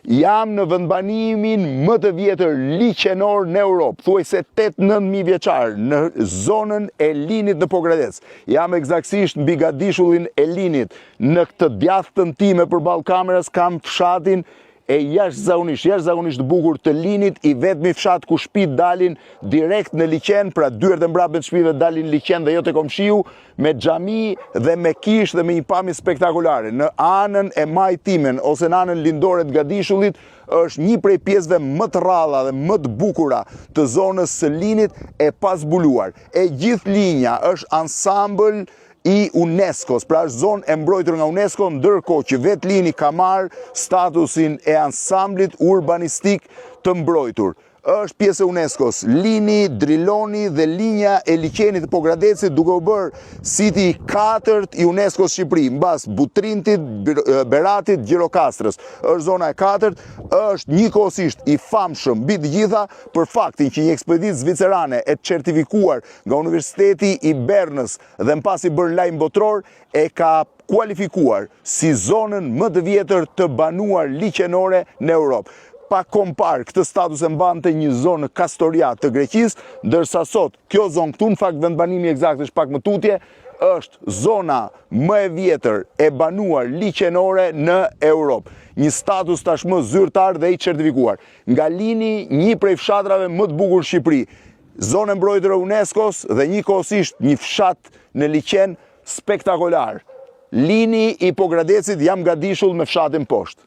Jam në vendbanimin më të vjetër liqenor në Europë, thuajse 8-9 mijë vjeçar, në zonën e Linit në Pogradec. Jam ekzaktësisht mbi gadishullin e Linit. Në këtë djathtën time përballë kamerës kam fshatin e jashtëzakonisht, jashtëzakonisht të bukur të Linit, i vetmi fshat ku shtëpitë dalin direkt në liqen, pra dyert e mbrapme të shtëpive dalin në liqen dhe jo te komshiu, me xhami dhe me kishë dhe me një pamje spektakolare. Në anën e majtë timen ose në anën lindore të gadishullit është një prej pjesëve më të rralla dhe më të bukura të zonës së Linit e pazbuluar. E gjithë linja është ansambël i UNESCO-s, pra është zonë e mbrojtur nga UNESCO, ndërkohë që vetë Lini ka marrë statusin e ansamblit urbanistik të mbrojtur. Është pjesë e UNESCO-s, Lini, Driloni dhe linja e liqenit të Pogradecit duke u bërë siti i katërt i UNESCO-s Shqipëri, mbas Butrintit, Beratit, Gjirokastrës. Është zona e katërt, është njëkohësisht i famshëm mbi të gjitha për faktin që një ekspeditë zvicerane e certifikuar nga Universiteti i Bernës dhe më pas i bërë lajm botëror e ka kualifikuar si zonën më të vjetër të banuar liqenore në Europë. Pak kohë më parë, këtë status e mbante një zonë në Kastoria të Greqisë, ndërsa sot kjo zonë këtu në fakt vendbanimi ekzakt është pak më tutje, është zona më e vjetër e banuar liqenore në Europë. Një status tashmë zyrtar dhe i certifikuar. Nga Lini, një prej fshatrave më të bukur në Shqipëri, Zonë e mbrojtur e UNESCO-s dhe njëkohësisht një fshat në liqen spektakolar. Lini i Pogradecit jam gadishull me fshatin poshtë.